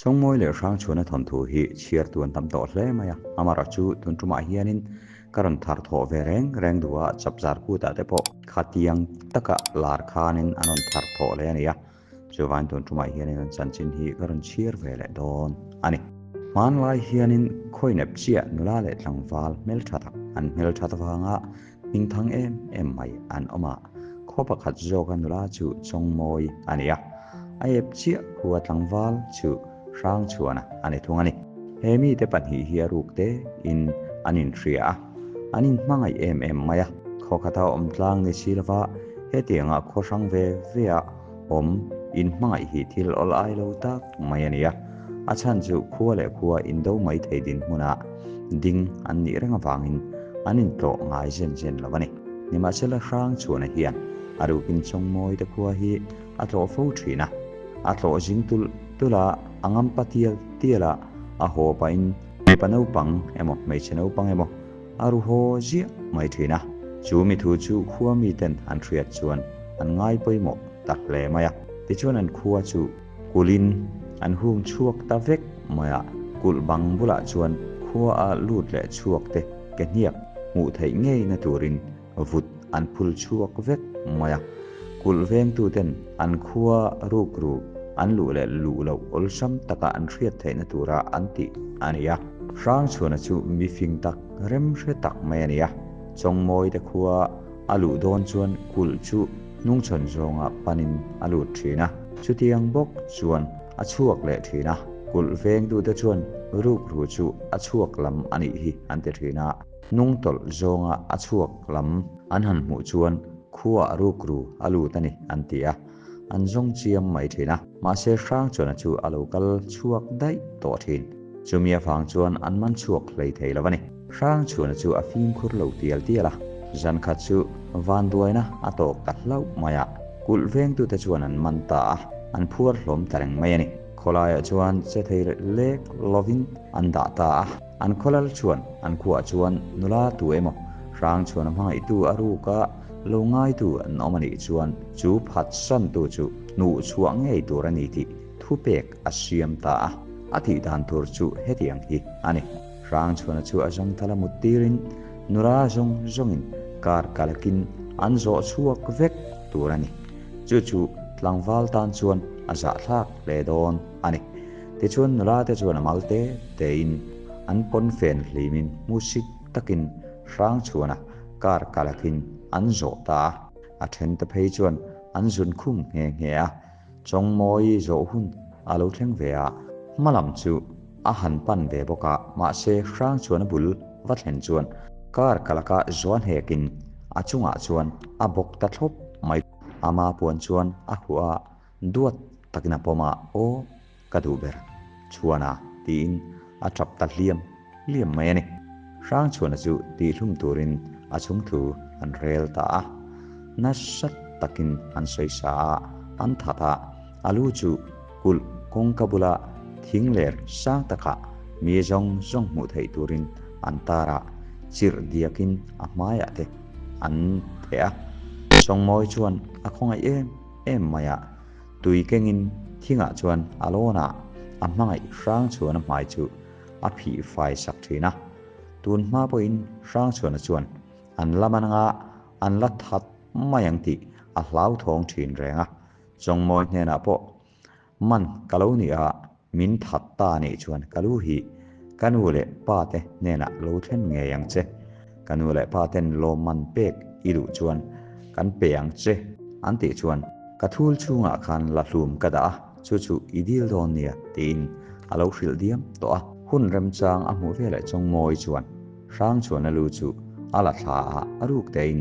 Chawngmawi leh Hrangchhuana thawnthu hi chhiar tu an tam tawh hle mai a, amaherawh chu tun tumah hianin ka rawn thar thawh ve reng reng duh a, chapzar kutah te pawh khatiang taka lar khanin an rawn thar thawh leh a ni a, chuvangin tun tumah hianin an chanchin hi ka rawn chhiar ve leh dawn a ni. Hmanlai hianin khawinep chiah nula leh tlangval hmeltha tak an hmelthat avanga hmingthang em em mai an awm a, khaw pakhat zawka nula chu Chawngmawi a ni a, a ep chiah khua tlangval chu Hrangchhuana a ni thung a ni. He mite pahnih hi a ruk te in an inhria a, an inhmangaih em em mai a, khaw khata awm tlang ni si lova hetianga khaw hrang ve ve a awm inhmangaih hi thil awl ai lo tak mai a ni a, a chhan chu khua leh khua indo mai thei dinhmunah ding an nih reng avangin an intlawh ngai zen zen lo a ni. Nimahsela Hrangchhuana hian a rukin Chawngmawi te khua hi a tlawh fo thin a, a tlawh zing tulh tulh a, a ngampa tial tial a, a haw pahin mipa naupang emaw hmeichhe naupang emaw a ru haw ziah mai thin a. Chu mi thu chu khua miten an hriat chuan an ngai pawimawh ta hle mai a. Tichuan an khua chu kulhin an hung chhuak ta vek mai a, kulh bang bulah chuan khua a lut leh chhuak te ke hniak hmuh theih ngei na turin vut an phul chhuak vek mai a. Kulh vengtuten an khua rukru an luh leh luh loh awlsam taka an hriat theihna tura an tih a ni a. Hrangchhuana chu mi fing tak rem hre tak mai a ni a. Chawngmawi te khua a luh dawn chuan kulh chu hnungchhawn zawnga panin a lut thin a. Chutiang bawk chuan a chhuak leh thin a. Kulh vengtute chuan rukru chu a chhuak lam a nih hi an ti thin a. Hnungtawlh zawnga a chhuak lam an han hmuh chuan khuaah rukru a lut a ni an ti a, an zawng chiam mai thin a. Mahse Hrangchhuana chu a lo kal chhuak daih tawh thin. Chumi avang chuan an man chhuak hlei thei lo a ni. Hrangchhuana chu a fimkhur lo tial tial a, zan khat chu vanduaina a tawk ta hlauh mai a, kulh vengtute chuan an man ta a, an phuar hlawm ta reng mai a ni. Khawlaiah chuan che thei lek lovin an dah ta a. An khawlal chuan an khuah chuan nula tu emaw Hrangchhuana hmangaihtu a ruka lo ngaitu an awm a nih chuan chu phatsantu chu hnuh chhuah ngei tur a ni tih thupek a siam ta a. A tih dan tur chu hetiang hi a ni. Hrangchhuana chu a zawngthal a mut tirin nula zawng zawngin kar kalakin an zawh chhuak vek tur a ni. Chu chu tlangval tan chuan a zahthlak hle dawn a ni. Tichuan nula te chuan a mal te tein an pawn fen hlimin hmusit takin Hrangchhuana kar kalakin an zawh ta a, a then te phei chuan an zun khum nghe nghe a, Chawngmawi zawh hun a lo thleng ve a, hma lam chu a han pan ve bawk a, mahse Hrangchhuana bul va thlen chuan kar kalaka zuan hekin a chungah chuan a bawk ta thlawp mai, ama puan chuan a huh a, Duat takin a pawm a, Aw, ka duh ber, Chhuana, tiin a tap ta hliam hliam mai a ni. Hrangchhuana chu tihhlum turin a chhungthu an rel ta a, nasa takin an sawi sa a, an that a, a lu chu kulh kawngka bula thing ler sang takah mi zawng zawng hmuh theih turin an tar a, chirh diakin a hmaiah te an theh a. Chawngmawi chuan a khawngaih em em mai a, tui kengin thingah chuan a lawn a, a hmangaih Hrangchhuana hmai chu a phih fai sak thin a. Tun hma pawhin Hrangchhuana chuan an la man anga an la that mai ang tih a hlauthawng thin reng a, Chawngmawi hnenah pawh man ka lo ni a, min that ta nih chuan ka lu hi ka nu leh pa te hnenah lo thlen ngei ang che, ka nu leh pa ten lawmman pek i duh chuan kan pe ang che an tih chuan ka thul chhungah khan la hlum ka dah a, chu chu i dil dawn nia tiin a lo hrilh diam tawh a. Hun remchang a hmuh veleh Chawngmawi chuan Hrangchhuana lu chu a la thla a, a ruk tein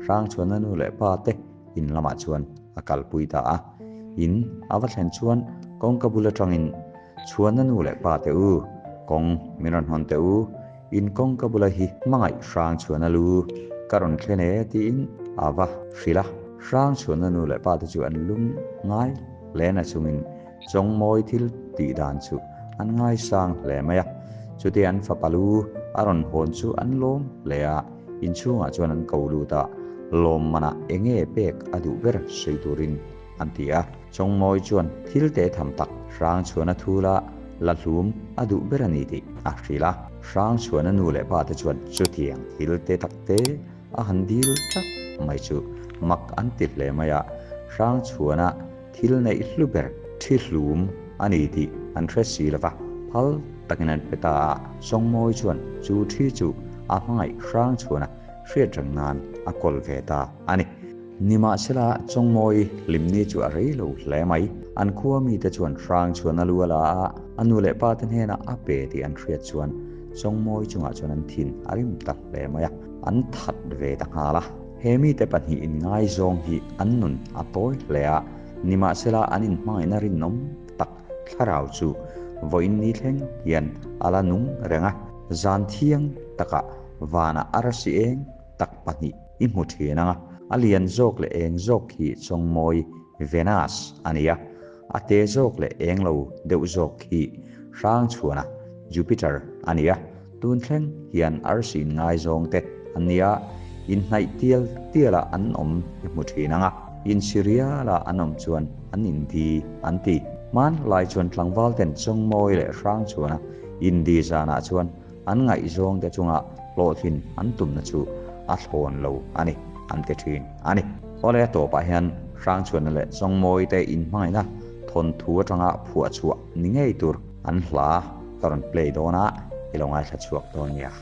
Hrangchhuana nu leh pa te in lamah chuan a kalpui ta a. In a va thlen chuan kawngka bul atangin Chhuana nu leh pa te u, kawng min rawn hawn teh u, in kawngka bula hi hmangaih Hrangchhuana lu ka rawn thlen e tiin a va hrilh a. Hrangchhuana nu leh pa te chu an lum ngai hle na chungin Chawngmawi thil tih dan chu an ngaisang hle mai a. Chutia an fapa lu a rawn hawn chu an lawm hle a, inchhungah chuan an ko lut a, lawmmanah enge pek a duh ber sawi turin an ti a. Chawngmawi chuan thil te tham tak Hrangchhuana thula la hlum a duh ber a ni tih a hrilh a. Hrangchhuana nu leh pa te chuan chutiang thil te tak te a han dil tlat mai chu mak an ti hle mai a, Hrangchhuana thil neih hlu ber thi hlum a ni tih an hre si lo va, phal takin an pe ta a. Sawngmawi chuan chu thi chu a hmangaih Hrangchhuana hriat reng nan a kawl ve ta a ni. Nimahsela, Chawngmawi hlimni chu a rei lo hle mai. An khua mite chuan Hrangchhuana lu a la a, a nu leh pa te hnenah a pe tih an hriat chuan Chawngmawi chungah chuan an thin a rim ta hle mai a, an that ve ta nghal a. He mite pahnihin ngaizawng hi an nun a tawi hle a, nimahsela an inhmangaihna rinawm tak thlarau chu vawiin ni thleng hian a la nung reng a. Zan thiang takah vanah arsi eng tak pahnih i hmu thin ang a, a lian zawk leh eng zawk hi Chawngmawi, Venus, a ni a, a te zawk leh eng lo deuh zawk hi Hrangchhuana, Jupiter, a ni a, tun thleng hian arsi inngaizawng te an ni a, inhnaih tial tiala an awm i hmu thin ang a, insi riala an awm chuan an indi an ti. Hmanlai chuan tlangval ten Chawngmawi leh Hrangchhuana indi zanah chuan An ngaihzawngte chunga hlawhtlin an tumna chu a thlawn lo a ni, an ti thin a ni. Awle a tawpah hian Hrangchhuana leh Chawngmawite inhmangaihna thawnthu atanga phuah chhuah ni ngei tur an hla ka rawn play dawn a, i lo ngaithla chhuak dawn nia.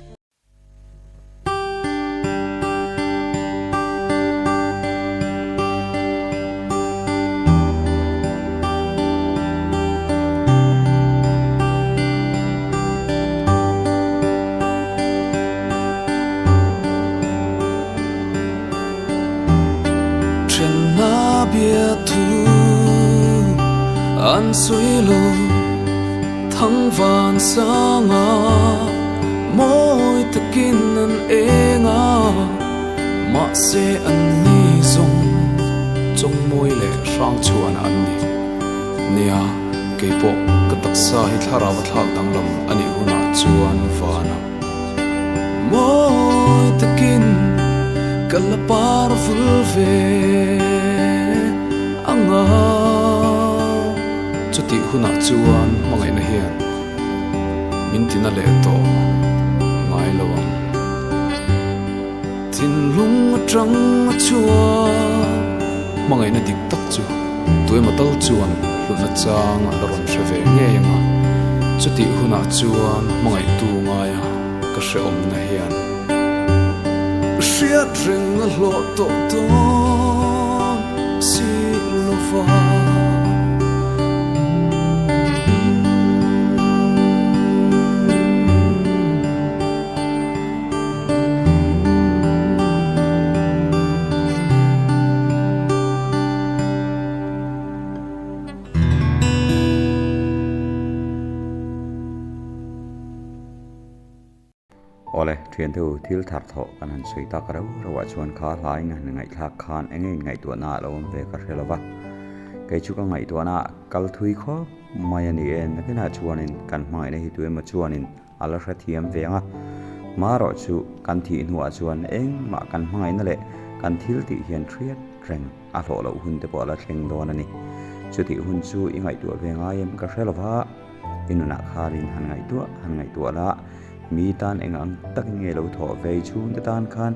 Thenna bia thu an sawi lo thang van sanga mawi takin an eng a mahse an ni zawng chawngmawi leh hrang chhuan an ni nia. Keipawh ka taksa hi thlarau a thlak danglam a nih hunah chuan vana mawi takin ka la par vul ve ang a. Chutih hunah chuan hmangaihna hian min tina leh tawh ngai lo ang. Thinlung atang a chhuak hmangaihna dik tak chu tuemaw tal chuan hlutna chang a la rawn hre ve ngei ang a, chutih hunah chuan hmangaihtu ngaia ka hrehawmna hian hriat reng a hlawh tawh dawn si lova. Awle, thiante u, thil thar thawh kan han sawi tak reuh reuh ah chuan kha hlaiin han ngaihthlak khan eng nge inngaihtuahna a lo awm ve ka hre lo va. Kei chu ka ngaihtuahna kal thui khawp mai a ni e, nakinah chuanin kan hmangaihna hi tu emaw chuanin A la hrethiam ve ang a, marawh chu kan thih hnuah chuan engmah kan hmangaihna leh kan thil tih hian hriat reng a hlawh loh hun te pawh a la thleng dawn a ni. Chutih hun chu i ngaihtuah ve ngai em ka hre lo va, i nunah kharin han ngaihtuah han ngaihtuah la, mi tan eng ang takin nge lo thawh ve i chhungte tan khan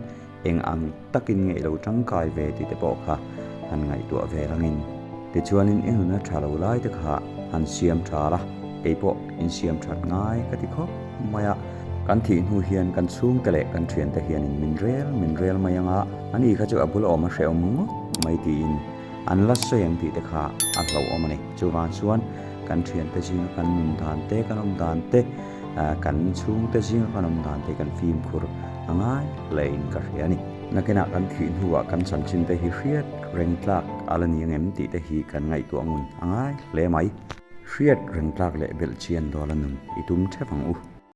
eng ang takin nge i lo tangkai ve tih te pawh kha han ngaihtuah ve rangin. Tichuanin i nuna tha lo lai te kha han siam tha la, keipawh insiam that ngai ka ti khawp mai a. Kan thih hnu hian kan chhungte leh kan thiante hianin min rel min rel mai ang a, ani kha chu a bul awm a hrehawm ngawt mai tiin an la sawi ang tih te kha a hlauhawm a ni. Chuvang chuan kan thiante zinga kan nun dan te, kan awm dan te, kan chhungte zinga kan awm dan te kan fimkhur a ngai hle in ka hria a ni. Nakinah kan thih hnuah kan chanchin te hi hriat reng tlak a la ni ang em tih te hi kan ngaihtuah ngun a ngai hle mai. Hriat reng tlak leh belh chian dawl a nun i tum thep ang u.